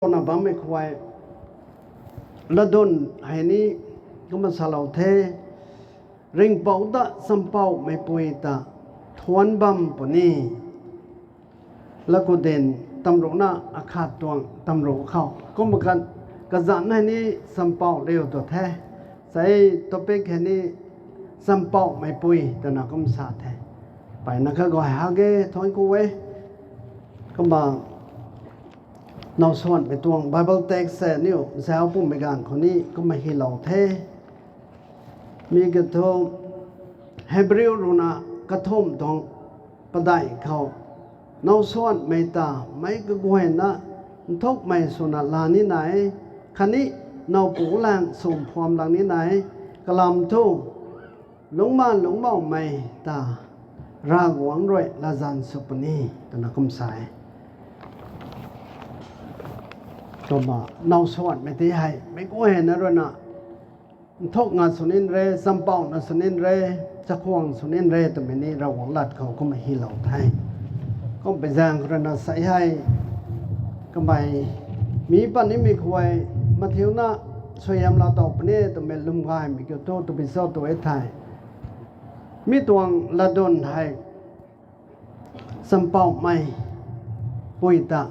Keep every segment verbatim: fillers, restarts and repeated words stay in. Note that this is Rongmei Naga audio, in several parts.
Kumna bammei khou latdyn hei ni kumna salou the, Ringhpouc ta champouhmeipui ta thuanc bam puni. Latku din tamruhna akhat tuang tamruh khou kumna kan kazanc hei ni champouh riu tu the. Sei topic hei ni champouhmeipui twna kum sa the. Mpeyna kha gay hak ge thuanc ku e. Kumna now suanmei tuang Bible text se niw zauc pumei ganv khou ni kumna hylou the. Mi kiu thu Hebrew ruina kathumh tuang padeih khou, now suanmei ta meic kaguayna nthukmei swna laa ni nai, khatni now pu lang sw phuam lang ni nai, kalam thu lungcmaanv lungcmoumei ta Ravguangc rui latzan sw puni twna kum sa e. Kumna now suanmei tei hei meic guayna ruina nthuk nga sw nin re, champouhna sw nin re, chakhwang sw nin re twmei ni Ravguangc lat khou kumna hylou the. Kumpui zaeng khou ruina sei hei kamei mi pat nimei khou mathiuna suaihiam laa tow puni twmei lwmgaymei kiu thu tabui cho tu e the. Mi tuang latdyn hei champouhmeipui ta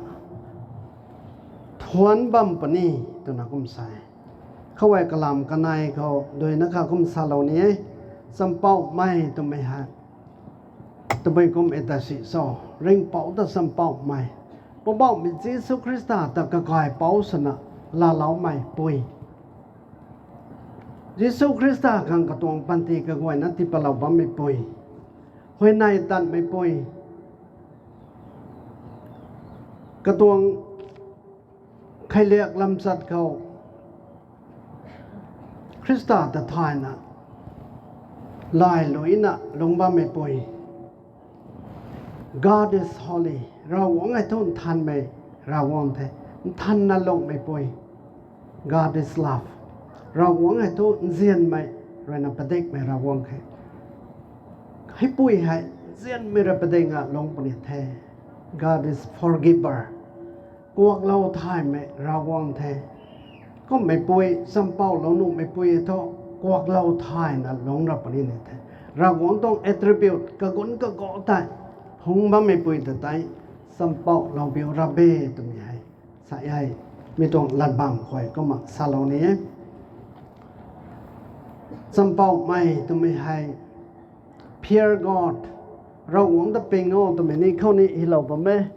thuanc bam puni twna kum sa e. Khou hei kalam kanei khou duina kha kum salou ni e. Champouhmei twmei hei tabui kum e ta si cho, Ringhpouc ta champouhmei, Poubauhmei Jisu Khrista ta kakaipouc swna laalou meipui, Jisu Khrista khang katuang panty kaguayna tipatlou bammeipui, huayney tanmeipui, katuang kheiliak lamchat khou Khrista ta thayna lay luina lungc bammeipui. God is holy. Ravguangc hei thu nthanmei Ravguangc the. Nthanna lungcmeipui. God is love. Ravguangc hei thu nzianmei ruina padikmei Ravguangc khe. Heipui hei nzianmei rui padikna lungc puni the. God is forgiver. Kuaklou thaymei Ravguangc the. Kummeipui, champouhlou nuhmeipui thu kuaklou thayna lungc ra puni ni the. Ravguangc tuang attribute kagunc kaga tei phungc bammeipui ta tei champouhlou biu ra be twmei hei sa e. Mi tuang latbam khou kumna salou ni e. Champouhmei twmei hei fear God, Ravguangc ta ping o twmei ni khou ni hylou bam e.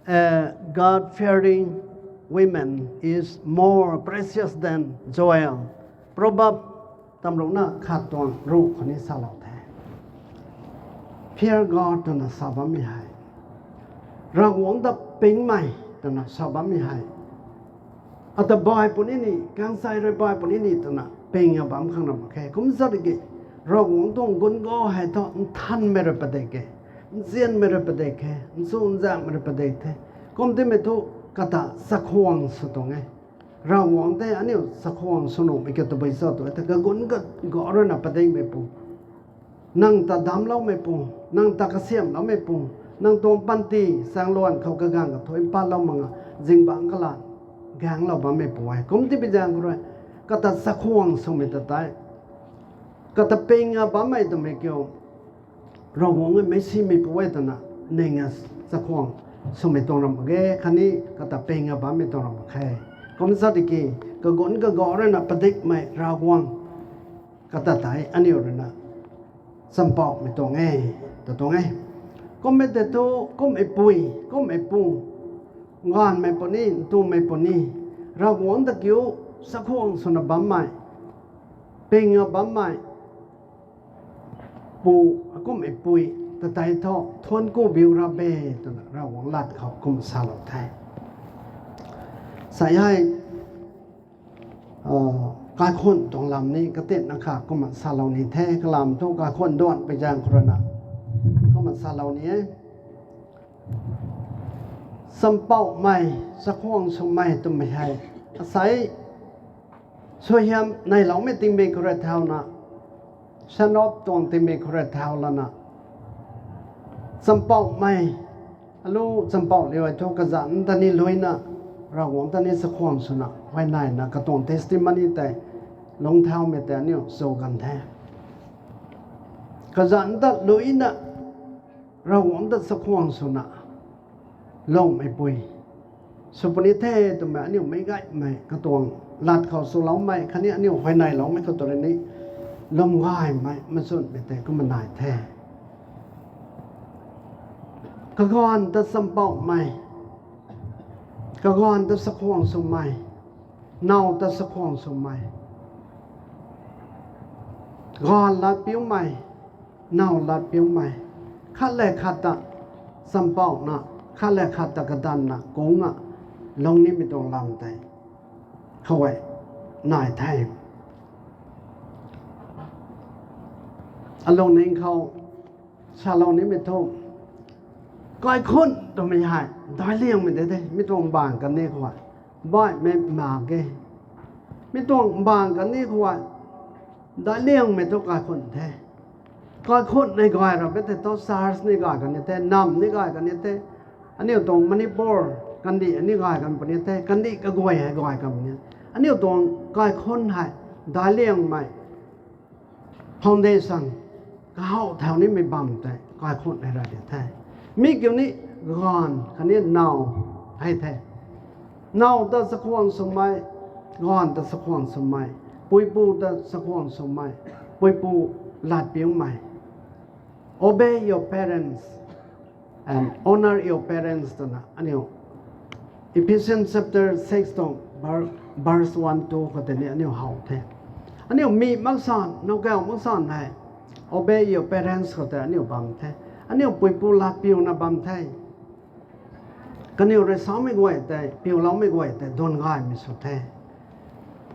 A God-fearing woman is more precious than jewel. Proverb tamruhna khat tuang ruh khou ni salou the. Fear God twna sa bammei hei, Ravguangc ta pingmei twna sa bammei hei, ata bai puni ni, kangchai rui bai puni ni twna pingna bam khang ra mak khe. Kumcna ki, Ravguangc tuang gunc ga hei thu nthanmei rui padik e, nzianmei rui padik e, nchunzaenghmei rui padik the. Kumtimei thu kata chakhwang sw tuang e. Ravguangc tei aniu chakhwang sw nuhmei kiu tabui cho tu e the, kagunc kaga ruina padikmeipu, nang ta damcloumeipu, nang ta kasiamhloumeipu, nang tuang panty chaengluan khou kaganv kathuic patlou makna zingbangc kalan gaenglou bammeipu e. Kumtibi zaeng khou rui kata chakhwang swmei ta tei, kata pingna bammei twmei kiu Ravguangc e, meic simeipu e twna ningna chakhwang swmei tuang ram mak ge, khatni kata pingna bammei tuang ram mak khe. Kumcna ki, kagunc kaga ruina padikmei Ravguangc kata tei aniu ruina champouhmei tuang e, ta tuang e. Kummei tei thu, kummeipui, kummeipu, nganvmei puni, ntumei puni, Ravguangc ta kiu chakhwang swna bammei, pingna bammei pu, kummeipui ta tei thu thuanc ku biu ra be twna Ravguangc lat khou kum salou the. Sa hei, kaikhunh tuang lam ni katinna kha kumna salou ni the, kalam thu kaikhunh duanpui zaeng khou ruina kumna salou ni e. Champouhmei, chakhwang swmei twmei hei, asei suaihiam neiloumei tingmik khou rui thauna, sanop tuang tingmik khou rui thau lana, champouhmei, alu champouh liu e thu kazanc ta ni luina, Ravguangc ta ni chakhwang swna huayneina katuang testimony tei lungcthaumei tei aniu chu kan the. Kazanc ta luina Ravguangc ta chakhwang swna lungmeipui sw puni the twmei aniu meic gaymei katuang lat khou swloumei khatni aniu huayneyloumei khou tu rui ni lwm gaymei machunmei tei kumna nai the. Kaganv ta champouhmei, kaganv ta chakhwang swmei, now ta chakhwang swmei, ganv latpiumei, now latpiumei, khat le khat ta champouhna, khat le khat ta kadanvna kungna lung nimei tuang lam tei khou e nai the. Alungning khou salou nimei thu, kaikhunc twmei hei daic liangmei de the, mi tuang mbaanv kan ni khou e, baihmei mak ge. Mi tuang mbaanv kan ni khou e, daic liangmei thu kaikhunc the. Kaikhunc nei gay ra pe the thu, church ni gay kan ni the, namv ni gay kan ni the, aniu tuang Manipur kandih ni gay kan puni the, kandih kaguay hei gay kan puni. Aniu tuang kaikhunc hei daic liangmei foundation, kahaw thau nimei bam tei kaikhunc hei ra di the. Mi kiu ni ganv khatni now hei the. Now ta chakhwang swmei, ganv ta chakhwang swmei, puipu ta chakhwang swmei, puipu latpiumei. Obey your parents and honor your parents twna aniu Ephesians chapter six tuang ver-, verse one, two khou tei ni aniu how the. Aniu mi maksan, nowkaw maksan hei obey your parents khou tei aniu bam the. Aniu puipu latpiuna bam the. Kaniw rui samei guay tei, piuloumei guay tei duan gaymei sw the.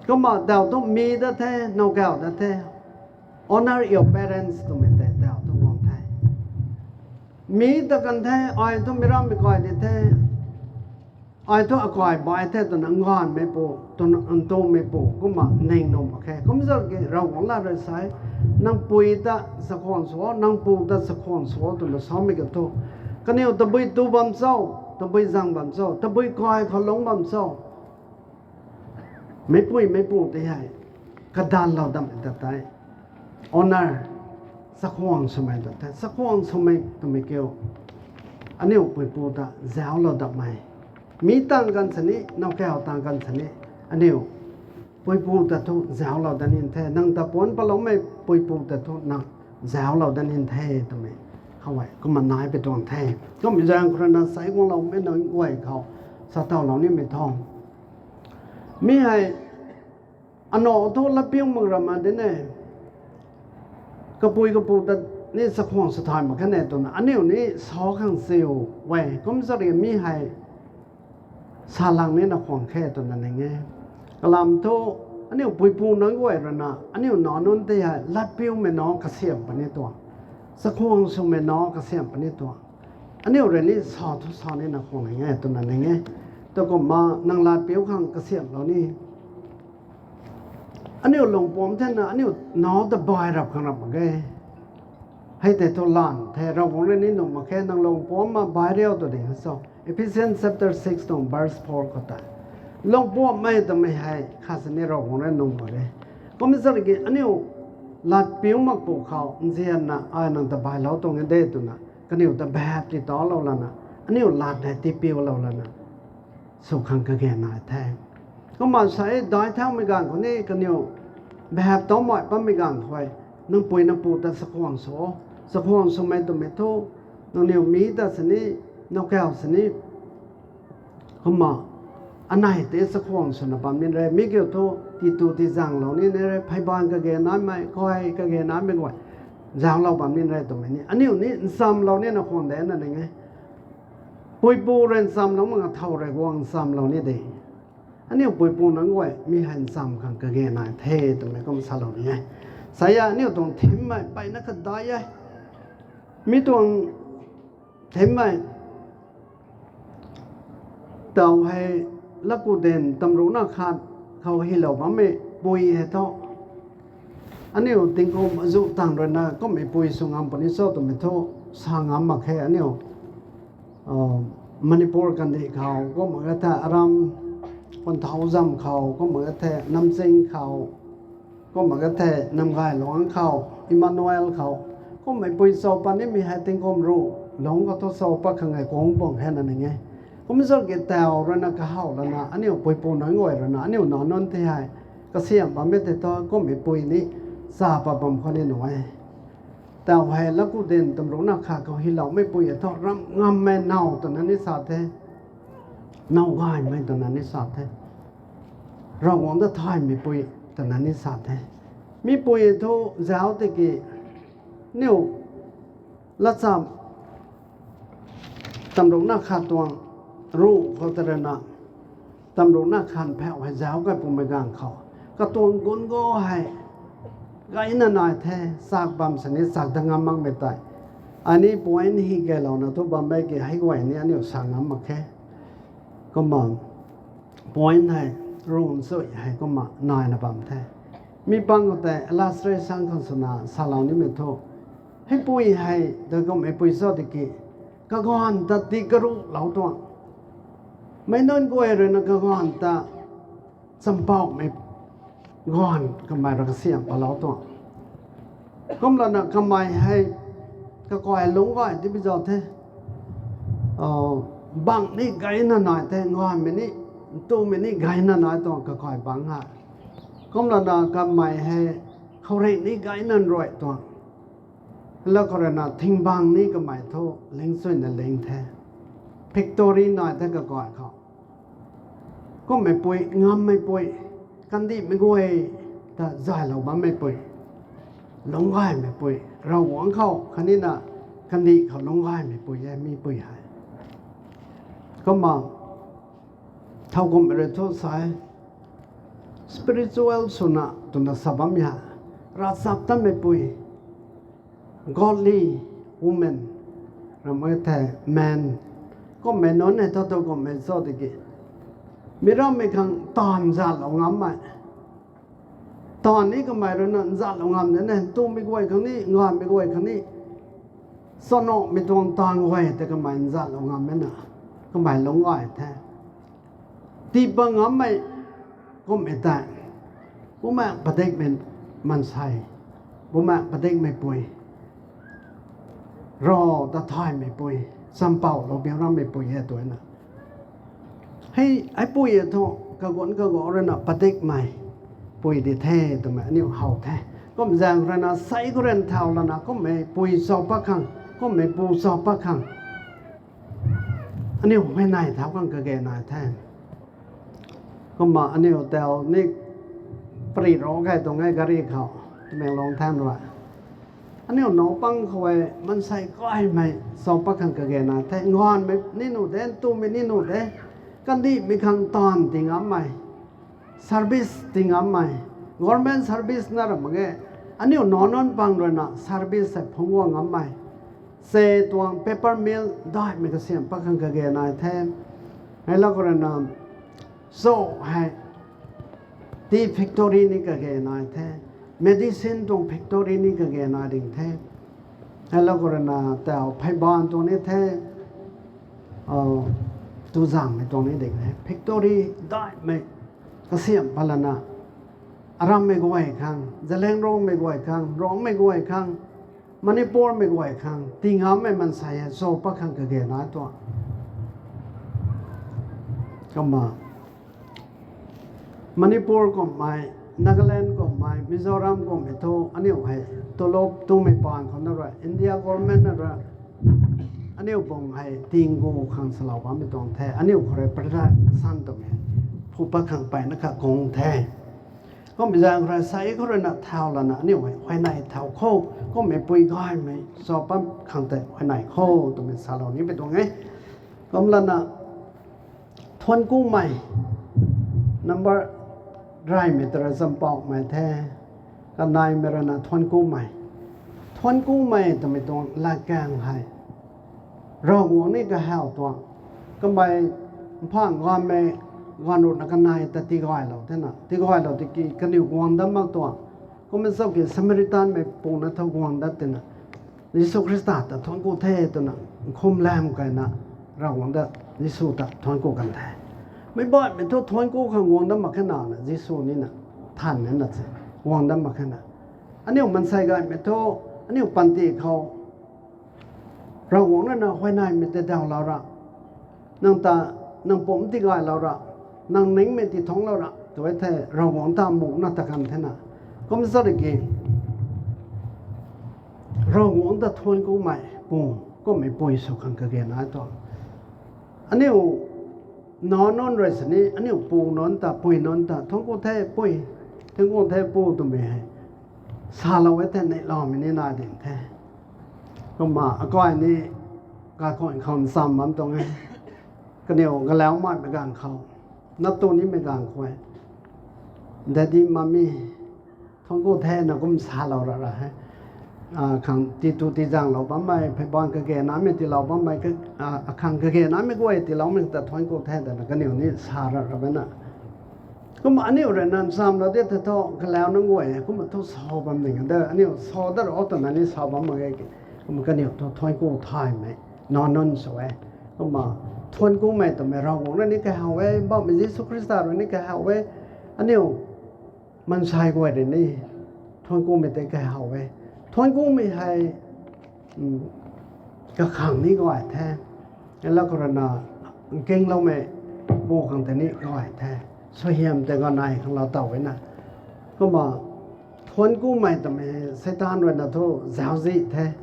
Kumna daw thu mi ta the, nowkaw ta the, honor your parents twmei tei daw thu guang the. Mi ta kan the, ai thu mi rammei kai di the, ai thu akai bai the twna nganvmeipu, twna ntumeipu kumna ning nuh mak khe. Kumzat ki Ravguangc lat rui sa e, nang pui ta chakhwang sw o, nang pu ta chakhwang sw o twna samei kiu thu, kaniw tabui tu bam cho, tabui zang bam cho, tabui kai khou lungc bam cho, meicpui meicpu tei hei kadanvlou dammei ta tei honor, chakhwang swmei ta the. Chakhwang swmei twmei kiu aniu puipu ta zauclou dammei. Mi tang kan sini, nowkaw tang kan sini, aniu puipu ta thu zauclou dat nin the, nang ta puanc patloumei puipu ta thu nang zauclou dat nin the twmei khou e kumna nai pui tuang the. Kummei zaeng khou rui na sei guangloumei nunc guay khou sa tawlou nimei thu, mi hei anac thu latpiu mak ramh ma di ne, kapui kapu ta ni chakhwang sw thay mak khe ne twna aniu ni sa khang chiu e. Kumzat ri mi hei sa lang nina khwang khe twna ning e. Kalam thu aniu puipu nunc guay rui na aniu nac nunc tei hei latpiumei nac kasiamh puni tuang, chakhwang swmei nac kasiamh puni tuang, aniu rui ni sa thu sa nina khwang ning e twna ning e. Tukumna nang latpiu khang kasiamhlou ni, aniu lungpuamc thena aniu nac ta bai rap khang rap mak ge. Hei tei thu lan the, Ravguangc rui ni nuh mak khe, nang lungpuamc ma bai riu tw ding cho. Ephesians chapter six tuang verse four khou tei, lungpuamcmei twmei hei khat sini Ravguangc rui nuh mak ge. Kumzat ki aniu latpiu makpu khou nzianna ai nang ta bailou tuang e de twna kaniw ta behap tii talou lana, aniu lat hei tiipiulou lana sw khang kage nai the. Kumna sa e, daic thaumei ganv khou ni kaniw behap tau mai pammei ganv khou, nang pui nang pu ta chakhwang sw o. Chakhwang swmei twmei thu, nangniw mi ta sini, nowkaw sini, kumna anei tei chakhwang swna bam nin re. Mi kiu thu titu tizaenglou ni ni re, pheybaanv kage naimei, kai kage naimei guay zaenglou bam nin re twmei ni aniu ni nchamlou nina khwang de na ning e. Puipu rui nchamlou mak nga thow rui guang nchamlou ni de. Aniu puipu nunc guay mi hei ncham khang kage nai the twmei kum salou ni e. Sa e, aniu tuang thimmei mpeyna khat dai e. Mi tuang thimmei taw hei, laku din tamrucna khat khou hylou bammei pui hei thu, aniu tingkum azuh tang rui na kummei pui sw ngam puni cho twmei thu sa ngam mak khe. Aniu Manipur kandih khou kumna ta aram Panthau zam khou, kumna ka the Namching khou, kumna ka the Namgay Luang khou, Emmanuel khou, kummeipui cho pa nimei hei tingkum ruh lungc khou thu cho pa khang e kung bang hena ning e. Kum zat ki tau ruina kahaw lana, aniu puipu nunc guay ruina, aniu nac nunc tei hei, kasiamh bammei tei thu, kummeipui ni cha pa bam khou ni nu e. Tau hei laku din tamruc na khat khou hyloumei pui e thu, ram ngammei now twna ni sa the. Now gaymei twna ni sa the. Ravguangc ta thaymei pui twna ni sa the. Mi pui e thu zauc tiki, niu lacham tamruc na khat tuang ruh khou tei ruina, tamruc na khat phauh hei zauc kai pumei ganv khou, katuang gun go hei gayna nai the, chak bam sini chak dat ngam makmei tei. Ani point hi keylouna thu bammei ki hei guay ni aniu sa ngam mak khe. Kumna point hei run sui hei kumna naina bam the. Mi pang khou tei illustration khang swna salou nimei thu, hei pui hei, dui kummeipui cho tiki, kaganv ta tii karuhlou tuang. Meic nunc guay ruina kaganv ta champouhmei ganv kamei rui kasiamh palou tuang. Kumlana kamei hei kakai lungc gay tibi zauc the. Bang ni gayna nai the, nganvmei ni, ntumei ni gayna nai tuang kakai bang hei. Kumlana kamei hei khouringh ni gayna nruai tuang. Lou khou ruina thingbang ni kamei thu ling chuyna ling the. Factory nai the kakai khou. Kummeipui, ngammeipui, kandihmei guay ta zaylou bammeipui, lungc gaymeipui, Ravguangc khou khatnina kandih khou lungc gaymeipui e mipui hei. Kumna, thowkumh rui thu sa e, spiritual swna twna sa bammei hei, ravchaptatmeipui, godly women, ramei the, men, kumhmei nunc hei thu thowkumhmei cho tiki, mi rammei khang taanv zatlou ngammei, taanv ni kamei ruina zatlou ngam de na, ntumei guay khang ni, nganvmei guay khang ni, chanamei tuang taanv guay tei kamei zatlou ngammei na, kamei lungc gay the. Tiipat ngammei kumhmei tei, bumaengh padikmei maansei, bumaengh padikmeipui, Rav ta thaymeipui, champouhlou biu rammeipui e twna, hei, heipui e thu, kagunc kaguay ruina padikmei pui di the twmei aniu how the. Kumzaeng ruina sei khou rui thau lana kumhmei pui cho pat khang, kumhmei pu cho pat khang, aniu huayney thau khang kage nai the. Kumna aniu tau ni pari ro kay tuang e gari khou, Tamenglong thangc rui. Aniu nac pang khou e maansei kaymei cho pat khang kage nai the. Nganvmei ni nuh de, ntumei ni nuh de, kandihmei khang taanv ti ngammei, service ti ngammei, government service na ra mak ge. Aniu nac nunc pang ruina service hei phungc guang ngammei, se tuang paper mill daihmei kasiamh pat khang kage nai the. Hei lou khou ruina, cho hei, tea factory ni kage nai the, medicine tuang factory ni kage nai ding the. Hei lou khou ruina tau pheyban tuang ni the, tuzangmei tuang ni ding the. Factory daihmei kasiamh pat lana, arammei guay khang, Zeliangrongmei guay khang, Rongmei guay khang, Manipurmei guay khang ti ngammei maansei hei cho pat khang kage nai tuang. Kumna, Manipur kumhmei, Nagaland kumhmei, Mizoram kumhmei thu aniu hei tulop tumei paan khou na rui, India government na rui aniu bung hei tinggu khang salou bammei tuang the, aniu khou rui production twmei phu pat khang peyna kha kung the. Kumhmei zaeng khou rui sei khou ruina thau lana aniu hei huayney thau kho, kumhmei pui gaymei cho pat khang tei huayney kho twmei salou nimei tuang e. Kumlana, thuanckumei, number reymei ta rui champouhmei the, kaneimei ruina thuanckumei. Thuanckumei twmei tuang latkaeng hei, Ravguangc ni kahaw tuang, kamei mphang ganvmei, ganv ruhna kanei ta tigaylou thena, tigaylou tiki kaniw guang dat mak tuang. Kumna cho ki Samaritanmei puna thu guang dat tina, Jisu Khrista ta thuancku the twna, nkhum lam kayna, Ravguangc ta, Jisu ta thuancku kan the. Meic baihmei thu thuanc ku khang guang dat mak khe na, Jisu nina thanv na se, guang dat mak khe na. Aniu mansei gaymei thu, aniu panty khou Ravguangc rui na huayneymei tei daw lou ra, nang ta, nang pumc tii gay lou ra, nang ningmei tii thuangc lou ra tw e thei, Ravguangc ta mukna ta kan the na. Kum sa ki, Ravguangc ta thuanc kumei pu, kummei pui sw khang kage nai tuang. Aniu nac nunc rui sini, aniu pu nunc ta, pui nunc ta thuanc ku the pui, thuanc ku the pu twmei hei salou e thei, neihloumei ni nai ding the. Kumna akai ni kaikhun khou ncham bam tuang e. Kaniw galau maimei ganv khou, nap tu nimei ganv khou e, daddy, mummy, thuanc ku the na kum salou ra ra he. Khang tii tu tii zaenglou bammei, phey bang kage namei tiilou bammei, akhang kage namei guay tiiloumei ta thuanc ku the twna kaniw ni sa ra ra bana. Kumna aniu rui na nchamlou di the thu, galau nunc guay kumna thu sa bam ding de, aniu sa dat ra o twna ni sa bam mak ge. Kumna kaniw thu thuanc ku thaymei nac nunc sw e. Kumna thuanc kumei twmei Ravguangc rui ni kahaw e, Poubauhmei Jisu Khrista rui ni kahaw e. Aniu mansei guay rui ni thuanc kumei tei kahaw e. Thuanc kumei hei kakhang ni gay the. Lau khou rui na, nkingloumei pu khang tei ni gay the. Suaihiam tei ganei khang lou taw e na. Kumna thuanc kumei twmei Seitaan rui na thu zauczih the.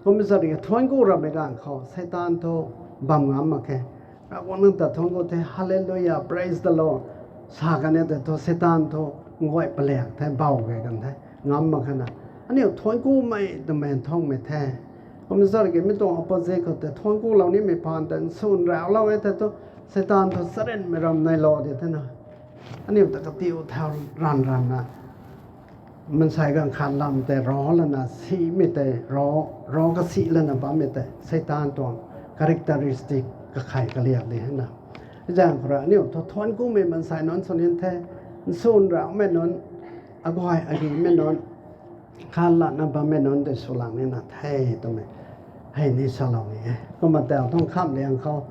Kumna sa ki thuanc ku ramei ganv khou Seitaan thu bam ngam mak khe. Ravguangc nang ta thuanc ku the, Hallelujah, praise the Lord sa kan e tei thu Seitaan thu nguay paliak the, bow key kan the, ngam mak khe na. Aniu thuanc kumei twmei nthanmei the. Kumna sa ki mi tuang opposite khou tei thuanc kulou nimei phaan tei nsun raclou e thei thu, Seitaan thu charynmei ram neilou di the na. Aniu ta katiu thau ranv ranvna mansei ganv khat lam tei rav lana simei tei, rav, rav kasi lana bammei tei Seitaan tuang characteristic kakhei kaliak di he na. Zaeng khou rui aniu thu thuanc kumei mansei nunc sw nin the, nsun raumei nunc, aguay agimei nunc, khat lana bammei nunc tei sw lang nina the twmei hei ni salou ni e. Kumna tau tuang khamliang khou,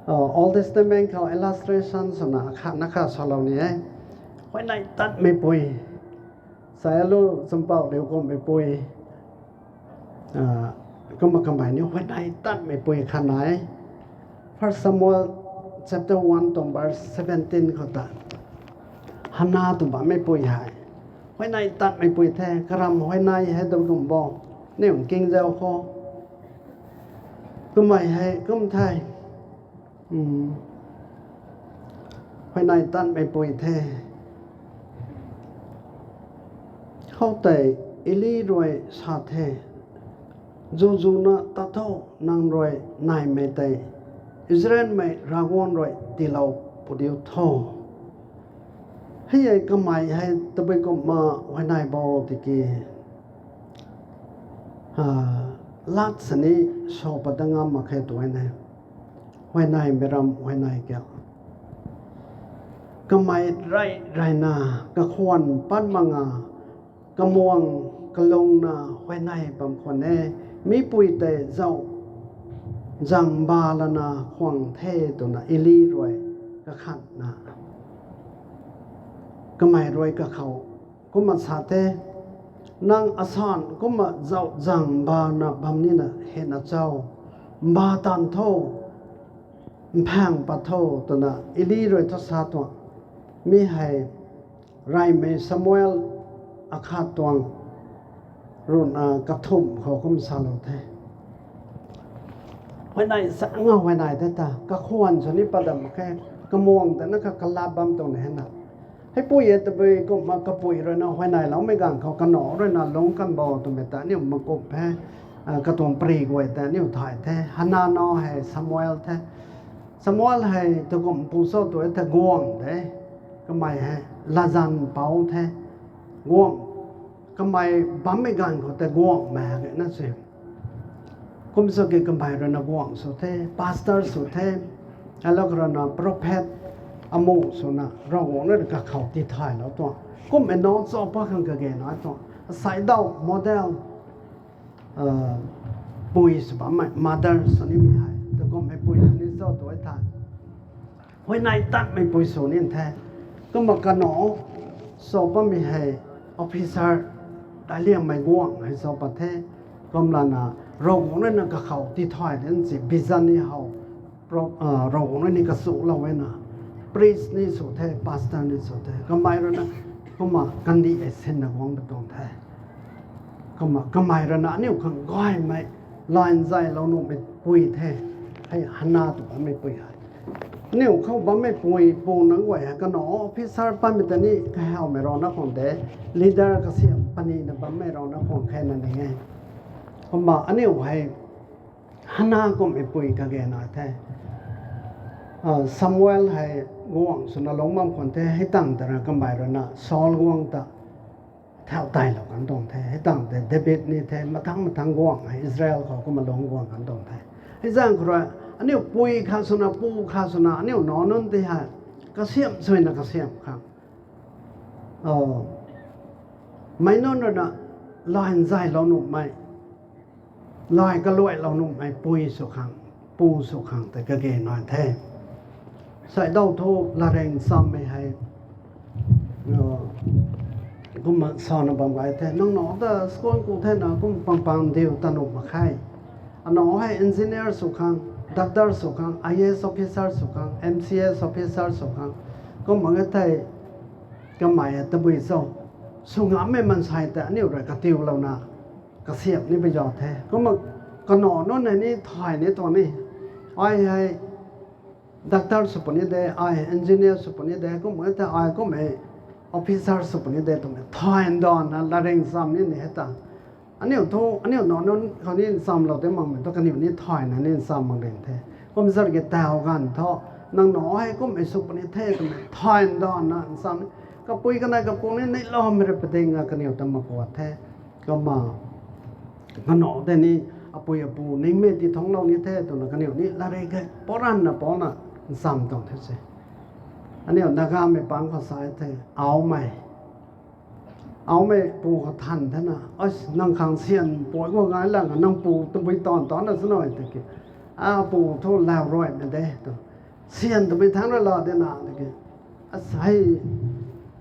Old Testament khou illustration swna khatna kha salou ni e. Huayney tatmeipui, sa lu, champauh liu kumhmeipui, kumna kamei ni huayney tatmeipui khat nai. First Samuel chapter one tuang verse seventeen khou ta, Hana tw bammeipui hei huayney tatmeipui the, karam huayney hei tu kum bo, niw nkingzau khou. Kamei hei kum the, huayney tatmeipui the. Khoutei Eli rui sa the, Zuzuna tat tho, nang rui naimei tei Israelmei Ravguangc rui tiilou pu diu tho. Hei e, kamei hei tabui kumna huayney bo tiki, lat sini sa pat dat ngam mak khe tu e ne. Huayneymei ram huayney kiu. Kamei rey reyna, kakhwan pat mak nga, kamuang kalungna huayney bam khwan e, mipui tei zauh zang mba lana khwan the twna Eli rui kakhatna kamei rui kakhou kumna sa the, Nang asan kumna zauh zang mbana bam nina hena cho? Mba taanv tho, mphaeng pat tho, twna Eli rui thu sa tuang. Mi hei reymei Samuel akhat tuang ruhna kathumh khou kum salou the. Huayney sa nga huayney the ta, kakhwan sw ni pat dat mak khe, kamuang ta na kha kalap bam tuang na hena. Heipui e tabui kumna kapui rui na huayneyloumei ganv khou kanac rui na lungc kan bo twmei ta aniu makum he, katuang pary guay ta aniu thay the. Hana nac hei Samuel the. Samuel hei tu kum pu cho tu e the, guangc de. Kamei hei latzan pou the. Guangc, kamei bammei ganv khou tei guangc mak ge na se. Kum sw ki kamei rui na guangc sw the, pastor sw the, alou khou rui na prophet amu swna Ravguangc rui kakhou tithaylou tuang. Kummei nac cho pat khang kage na tuang. Asei daw model pui sw bammei, mother sw nimei hei tu kummei pui sw ni cho tu e the. huayney tatmei pui sw nin the. Kumna kanac sw bammei hei officer daic liangmei guangc hei sw pat the. Kumlana Ravguangc rui na kakhou tithay dinc si vision ni how, Ravguangc rui ni kachulou e na, priest ni sw the, pastor ni sw the. Kamei rui na kumna kandih hei sinna guang pat tuang the. Kumna kamei rui na aniu khang gaymei, line zaylou nuhmei pui the. Hei Hana tw bammei pui hei. Aniu khou bammei pui pu nunc guay hei kanac officer patmei ta ni kahawmei rana khang de, leader kasiam panina bammei rana khang khe na ning e. Kumna aniu hei Hana kummei pui kage na the. Samuel hei guangc swna lungc bam khwan the, hei tangv ta rui kamei rui na Saul guangc ta thau taylou kan tuang the, hei tangv tei David ni the, mathang mathang guangc hei Israel khou kumna lungc guang kan tuang the. Hei zaeng khou rui aniu pui khat swna pu khat swna aniu nac nunc tei hei kasiam suina kasiam khang meic nunc rui na line zaylou nuhmei, line kaluailou nuhmei pui sw khang, pu sw khang tei kage na the. Sei daw thu latrik chammei hei kumna sana bam gay the, nang nac ta school ku thena kum pang pang diu ta nuh mak khe. Anac hei engineer sw khang, doctor sw khang, I A S officer sw khang, M C S officer sw khang, kumna e thei kamei tabui cho, sw ngammei maansei tei aniu rui katiulouna kasiam ni pui zauc the. Kumna kanac nunc hei ni thay ni tuang ni, ai hei doctor sw puni de, ai engineer sw puni de, kumna e thei ai kummei officer sw puni de twmei thay ndana latrik cham ni ni hei ta. Aniu thu aniu nac nunc khou ni nchamlou tei makmei thu kaniw ni thayna ni ncham mak ding the. Kum zar ki tau ganv thu, nang nac hei kummei sw puni the twmei thay ndana ncham, kapui kanei kapu ni neihloumei rui pading a kaniw ta mak kua the. Kumna kanac tei ni apui apu ningmei ti thungclou ni the twna kaniw ni latrik hei poranna pouna ncham tuang the se. Aniu Nagamei pang khou sa the, aumei aumei pu khou than thena, nang khang syan pui guang ngai lang, nang pu tabui taanv taanna sw nai tiki, a pu thu lau ruaimei de tu, syan tabui thangc rui la de na tiki, a hei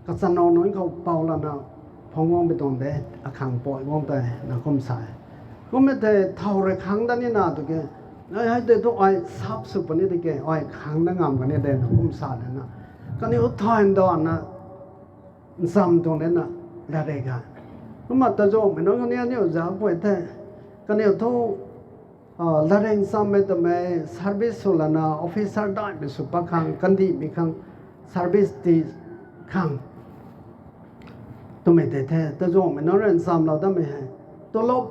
kachanaw nunc khou pou lana phungc guang pui tuang de, akhang pui guang tei na kum sa e. Kummei tei thow rui khang dat nina tiki, hei tei thu ai sap sw puni tiki ai khang dat ngam kani de na kum sa lana, kaniw thay ndana ncham tuang de na, latrik hei. Kumna tazuanghmei nunc kaniw aniu zauc pui the, kaniw thu latrik chammei twmei service sw lana officer daihmei sw pat khang, kandihmei khang, service ti khang twmei tei the, tazuanghmei nunc rui nchamlou datmei hei, tulop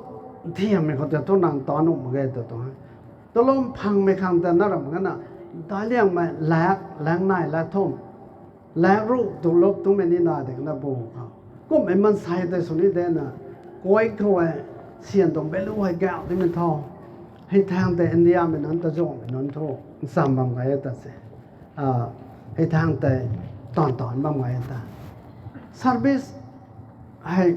nthiammei khou tei thu nang taanc nuh mak ge tu tuang e. Tulop phangmei khang ta na ram kana, daic liangmei lak, lak nei, lak thum, lak ruh tulop twmei ni na de kana bu khou. Kummei maansei tei sw ni de na, kuay khou e, syan tuang value hei gauh timei tho. Hei thangc tei Indiamei nunc, tazuanghmei nunc thu ncham bam gay ta se. Hei thangc tei taanv taanc bam gay ta. Service hei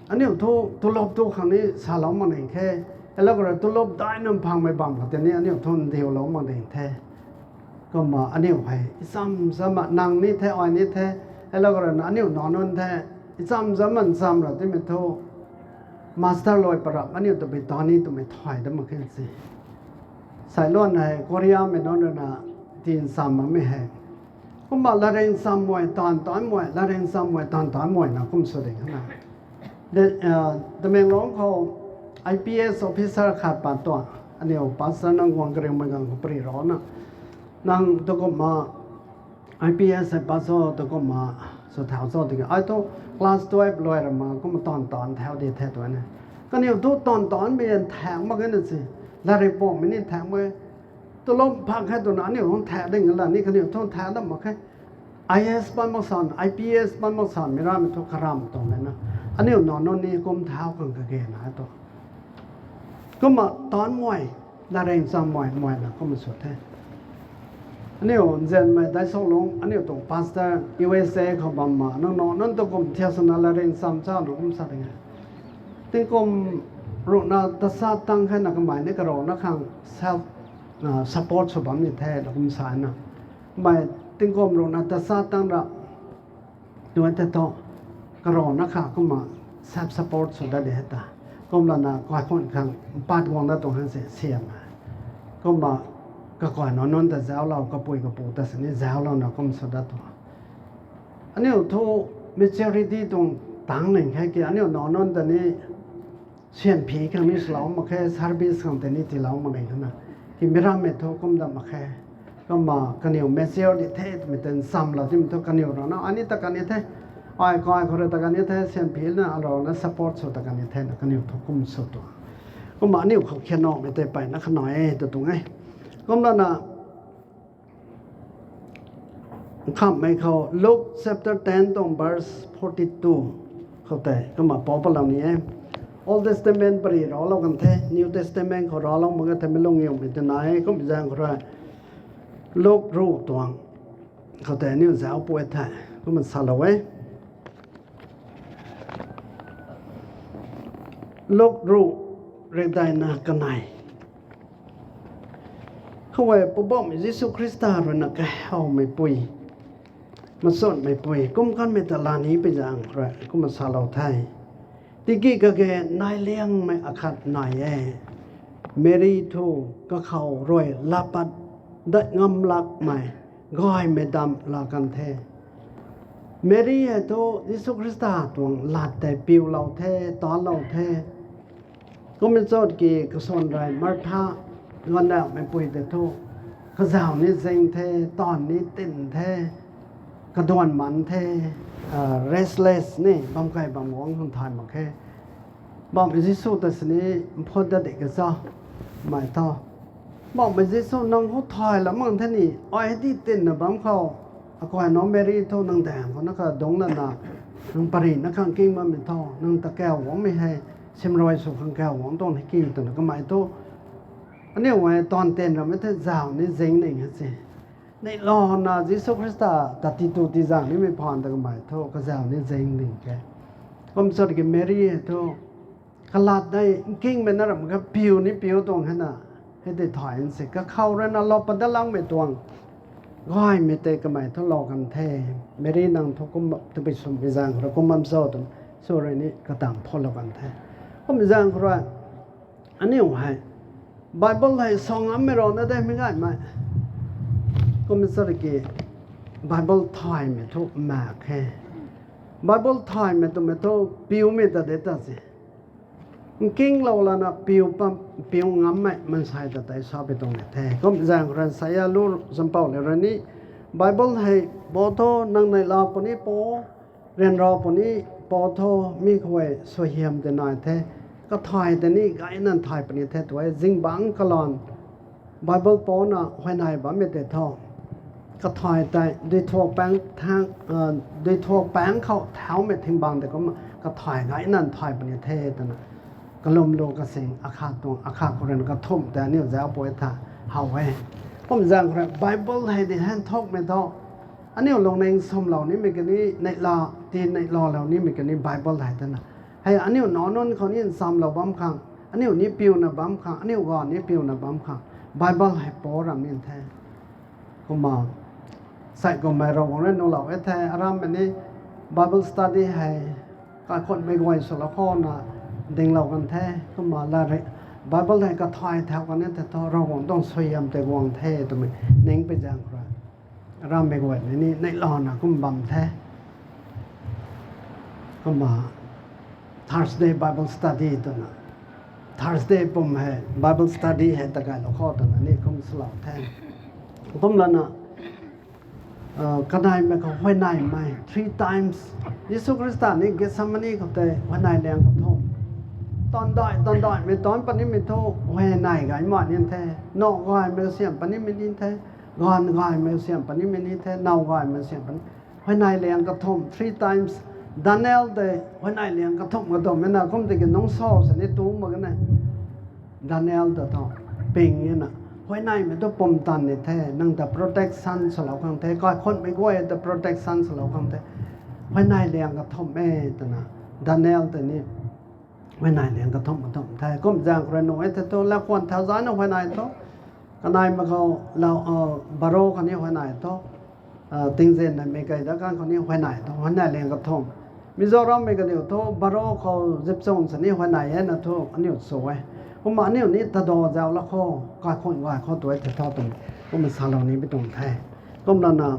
aniu thu tulop tu khang ni salou mak ning khe. Helou khou rui tulop daihna phangmei bam khou tei ni aniu thu ndiulou mak ding the. Kumna aniu hei ncham ncham a nang ni the, ai ni the, helou khou rui na aniu nac nunc the, ncham ncham a ncham ra timei thu master luai parap aniu tabui taanv ni twmei thay dat mak khe si. Sailuan hei Koreamei nunc rui na ti ncham makmei hei, kumna latrik chammei, taanv taanmei, latrik chammei, taanv taanmei na kum sw ding na. Tamenglong khou I P S officer khat pat tuang, aniu pastor nang guang kariumei ganv khou pary rana, nang tu kumna I P S hei pat cho tu kumna sw thau cho tiki, ai thu class twelve luai ra ma kumna taanv taanc thau di the tu ne. Kaniw thu taanv taanmei nthaekc mak ge na si, latrik pumei ni nthaekc mak e. Tulop phang khe twna aniu hang thaekc ding la ni kaniw thu thaekc dam mak khe. I A S pat mak san, I P S pat mak san, mi ramei thu karam tuang le na. Aniu nac nunc ni kum thau khang kage na tu. Kumna taanmei, latrik chammei, mei na kumna sw the. Aniu nzianmei Daisoulung, aniu tuang pastor U S A khou bam ma, nang nac nunc tu kum thiak swna latrik cham cha na kum sa ding e. Tingkum ruhna tasa tang khe na kamei ni karana khang self support sw bam ni the na kum sa na. Mei tingkum ruhna ta sa tang ra, tu e the thu, karana kha kumna self support sw dat de ta. Kumlana kaikhunh khang pat guang dat tuang hang se siam e. Kumna kakai nac nunc ta zauclou, kapui kapu ta sini zauclouna kum sw dat tuang. Aniu thu maturity tuang tang ning khe ki, aniu nac nunc ta ni sian phi khang ni swlou mak khe, service khang tei ni tiilou mak ning khe na. Ki mi rammei thu kum dat mak khe. Kumna kaniw mature di the twmei tei nchamlou timei thu kaniw rana, ani ta kan ni the. Ai kai khou rui ta kan ni the, sian phi na, arana support sw ta kan ni the na, kaniw thu kum sw tuang. Kumna aniu khou khianamei tei mpeyna kha nai e tw tuang e. Kumlana, nkhamhmei khou Luke chapter ten tuang verse forty two khou tei kumna pou patlou ni e. Old Testament pary raclou kan the, New Testament khou raclou mak ge thei mi lung iumei tw nai e, kum zaeng khou rui Luke ruh tuang khou tei aniu zauc pui the, kumna salou e. Luke ruh rikdaina kanei. Khou e Poubauhmei Jisu Khrista rui na kahawmeipui, machunmeipui kum kanmei ta laa ni pui zaeng khou rui kumna salou the. Tiki kage nai liangmei akhat nai e. Meri thu kakhou rui laa pat dat ngam lakmei gaymei damh laa kan the. Meri hei thu Jisu Khrista tuang lat tei piulou the, taanlou the. Kummei chut ki kasuan rui Martha, ganvdaihmeipui tei thu, kazauh ni zing the, taanv ni tin the, kaduan man the, restless ni bam key bam guang khang thay mak khe. Poubauhmei Jisu ta sini mphut dat di kacha, mei thu, Poubauhmei Jisu, nang khou thay la mak the ni, ai di tinna bam khou, akai nac Meri thu nang daeng khou na kadungc lana, nang parina khang king bammei thu, nang ta kaw guangmei hei, simrui sw khang kaw guang tuang hei ki twna kamei thu, aniu e taanv tin ramei the zauh ni zing ning he se. Neihlouna Jisu Khrista ta titu tizaeng nimei phaan ta kamei thu kazauh ni zing ning khe. Kum chut ki Meri hei thu, kalat dei nkingmei na ram kha piu ni piu tuang hei na, hei tei thay n se. Kakhou rui na laa pat dat langmei tuang gaymei tei kamei thu lou kan the. Meri nang thu kum tabui swmei zaeng khou rui kum bam cho twna, sw rui ni katang phoulou kan the. Kummei zaeng khou rui, aniu hei, Bible hei sa ngammei rana de mi gaymei. Kummei chut ki, Bible thaymei thu mak khe. Bible thaymei twmei thu piumei ta de ta se. Nkinglou lana piu pam, piu ngammei mansei ta tei sa pui tuang ni the. Kum zaeng khou rui Isaiah lu zampouh le rui ni, Bible hei pou tho, nang neihla puni pou, ryanra puni pou tho, mi khou e suaihiam tei nai the, kathay tei ni gayna thay puni the tw e, zingbangc kalan Bible pouna huayney bammei tei thu, kathay tei duithuak paengc thang, duithuak paengc khou thaumei thyngbang tei kumna kathay gayna thay puni the twna, kalum lu kasing akhat tuang akhat khou rui na kathumh tei aniu zauc pui tha how e. Kum zaeng khou rui Bible hei di hei nthukmei thu, aniu lungning swmlou nimei kani, neihla, ti neihlalou nimei kani Bible hei twna, hei aniu nac nunc khou ni nchamlou bam khang, aniu ni piuna bam khang, aniu ganv ni piuna bam khang, Bible hei pou ram ni the. Kumna, sai kummei Ravguangc rui nuhlou e the, arammei ni Bible study hei kaikhunhmei guay swlou khou na dinglou kan the. Kumna la rui Bible hei kathay thau kan e the thu Ravguangc tuang suaihiam tei guang the twmei ning pui zaeng khou rui, arammei guay ni ni neihlouna kum bam the. Kumna Thursday Bible Study twna, Thursday pum hei Bible Study hei ta gaylou khou twna ni kum swlou the. Kumlana, kanaimei khou huayneymei three times, Jisu Khrista ni Gethsemane khou tei huayney liang kathumh, taanv dai taanv daimei taanc punimei thu huayney gay mak ni the. Nac gaymei siam punimei ni the, gaanv gaymei siam punimei ni the, now gaymei siam puni, huayney liang kathumh three times. Daniel tei huayney liang kathumh kathumhmei na kum tiki nungc sa sini tu mak kane. Daniel ta thu ping e na, huayneymei thu pumtan ni the, nang ta protection swlou khang the, kaikhunhmei guay ta protection swlou khang the, huayney liang kathumh e twna, Daniel tei ni huayney liang kathumh kathumh the. Kum zaeng khou rui nuh e the thu, lakhwan thau zana huayney thu Kanei mak khou lau, baro khatni huayney thu, tingzin namei kei dat kan khou ni huayney thu, huayney liang kathumh. Mizorammei kaniw thu baro khou zipchung sini huayney e na thu aniu sw e. Kumna aniu ni tadaw zauc la khou, kaikhun gay khou tu e the tho twmei kumna salou ni bi tuang the. Kumlana,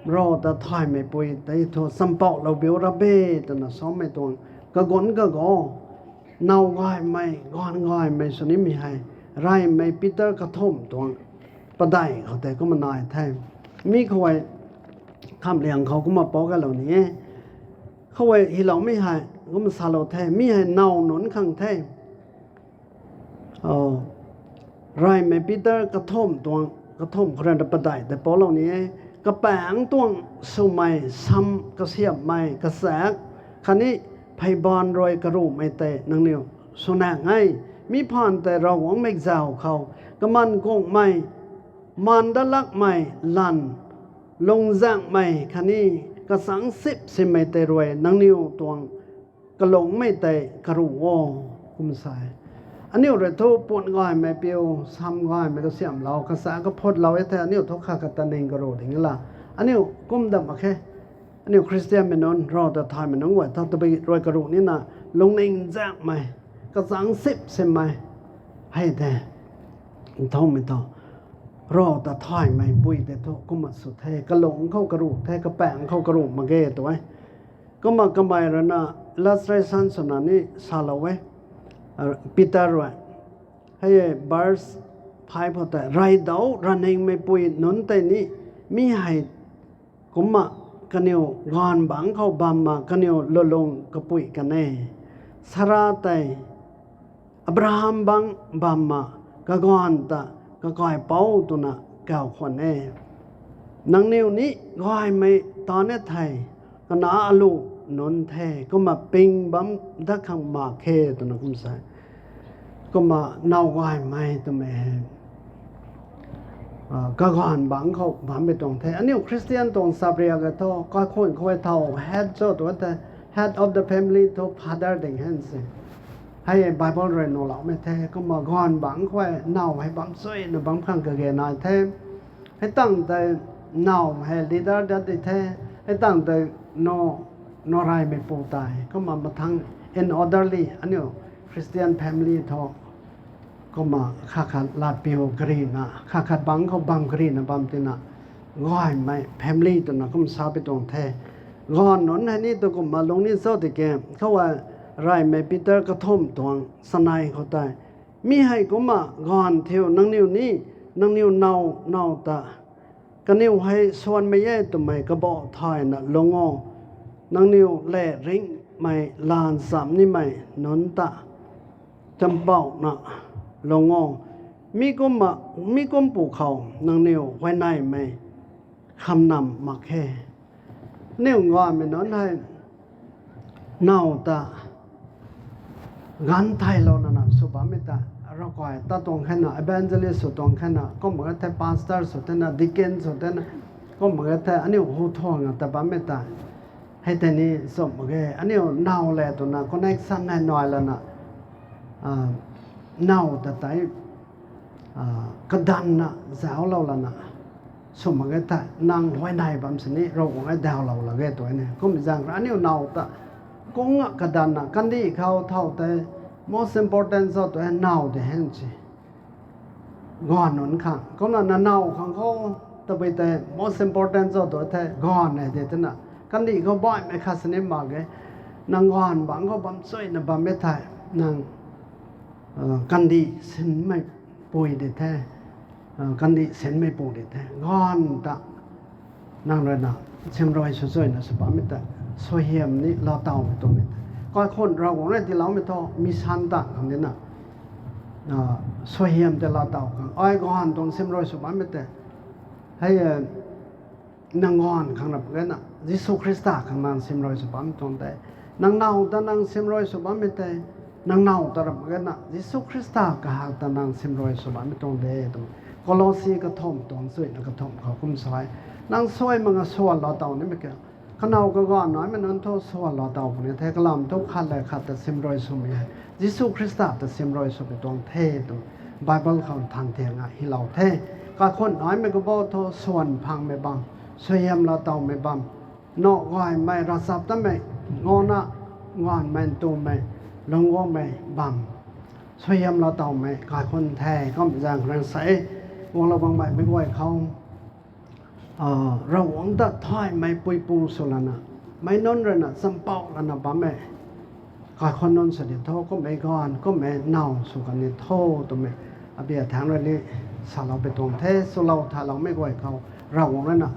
Rav ta thaymei pui tei thu champouhlou biu ra be twna samei tuang kagunc kago, now gaymei, gaanv gaymei sw nimei hei, reymei Peter kathumh tuang padeih khou tei kumna nai the. Mi khou e, khamliang khou kumna pou kalou ni e. Khou e hyloumei hei kumna salou the, mi hei now nunc khang the. Reymei Peter kathumh tuang, kathumh khou rui na padeih tei poulou ni e. Kapaengc tuang swmei, sam kasiamhmei, kachaekc khatni pheybaanv rui karuhmei tei nangniw swnaeng e. Mi phaan tei Ravguangc mei zauc khou kaman kungmei, maan dat lakmei lan, lungzaenghmei khatni kachangc sip simei tei rui nangniw tuang kalungmei tei karuh o, kum sa e. Aniu rui thu pun gaymei piu, sam gaymei kasiamhlou, kachaekc kaphutlou e the, aniu thu khat khat ta ning karuh ding la. Aniu kum dam mak khe. Aniu Khristianmei nunc, Rav ta thaymei nunc guay tho tabui rui karuh nina, lungning zaenghmei, kachangc sip simmei hei the. Nthanmei thu, Rav ta thaymei pui tei thu kumna sw the, kalung khou karuh the, kapaengc khou karuh mak ge tu e. Kumna kamei rui na illustration swna ni salou e, Peter rui. Hei verse five khou tei, reydau raningmei pui nunc tei ni mi hei kumna kaniw gaanv bangc khou bamna kaniw lulung kapui kan e. Sara tei Abraham bangc bamna kagaanv ta kakaipouc twna kau khwan e. Nangniw ni gaymei ta ne thei, kanac alu nunc the, kumna ping bam dat khang mak khe twna kum sa e. Kumna now gaymei twmei hei kagaanv bangc khou bammei tuang the. Aniu Khristian tuang sapriak e thu, kaikhun khou e thau head cho tu the, head of the family thu father ding hen se. Hei Bible rui nuhloumei the, kumna gaanv bangc khou e now hei bam chuyna bam khang kage nai the. Hei tangv tei now hei leader dat di the, hei tangv tei now, now reymeipu tei. Kumna mathang in orderly, aniu Christian family thu. Kumna khat khat latpiu karina, khat khat bangc khou bam karina bam tina, gaymei family twna kum sa pi tuang the. Gaanv nunc hei ni tu kumna lungning cho tiki, khou e reymei Peter kathumh tuang sanei khou tei, mi hei kumna gaanv thiu nangniw ni, nangniw now, now ta kaniw hei swanmei e twmei kabah thayna lung o. Nangniw le ringhmei lan cham nimei nunc ta champouhna lung o. Mi kumna, mi kumpu khou nangniw huayneymei khamnam mak khe. Aniu gaymei nunc hei now ta ganv thaylouna na sw bammei ta, ravkai ta tuang khena, evangelist sw tuang khena, kumna the pastor sw thena, deacon sw thena, kumna the aniu hu thuangna ta bammei ta. Hei tei ni chum mak ge, aniu now le twna connection hei nai lana, now ta tei kadanna zauclou lana sw mak ge the, nang huayney bam sini Ravguangc e daulou lak ge tu ne. Kum zaeng rui aniu now ta kungna kadanna kandih khou thau tei most important cho tu e now de hen si. Gaanv nunc khang kumna na now khang khou tabui tei most important cho tu the gaanv e de twna kandih khou baihmei khat sini mak ge. Nang gaanv bangc khou bam chuyna bammei thei, nang kandih sinmei pui di the, kandih sinmei pu di the, gaanv ta nang rui na simrui sw chuyna sw bammei ta, suaihiam ni laatowmei twmei ta, kaikhun Ravguangc rui tiiloumei thu mission tang khang dina suaihiam tei laatow khang, ai gaanv tuang simrui sw bammei tei, hei nang gaanv khang rap gena Jisu Khrista khang nang simrui sw bammei tuang de. Nang now ta nang simrui sw bammei tei, nang now ta rap gena Jisu Khrista kahak ta nang simrui sw bammei tuang de twmei Kolosi kathumh tuang chuyna kathumh khou kum sa e. Nang suai mak nga swan laatow nimei ka, kanow kagaanv naimei nunc thu swan laatow puni the, kalam thu khat le khat ta simrui swmei hei Jisu Khrista ta simrui swmei tuang the twmei Bible khou thang thiang a hylou the. Kaikhun naimei khou bo thu swan phangmei bam, suaihiamlou tawmei bam, naw gaymei, ravchaptatmei, ngana, nganvmei, ntumei, lungc guangmei bam, suaihiamlou tawmei kaikhun the. Kum zaeng rui sa e, guanglou bangmei meic guay khou, a, Ravguangc ta thaymei puipu sw lana, meic nunc rui na champouh lana bammei kaikhun nunc sw di tho, kummei ganv, kummei naw sw kan ni tho twmei, abia thangc rui ni salou pui tuang the. Swlou thaloumei guay khou Ravguangc rui na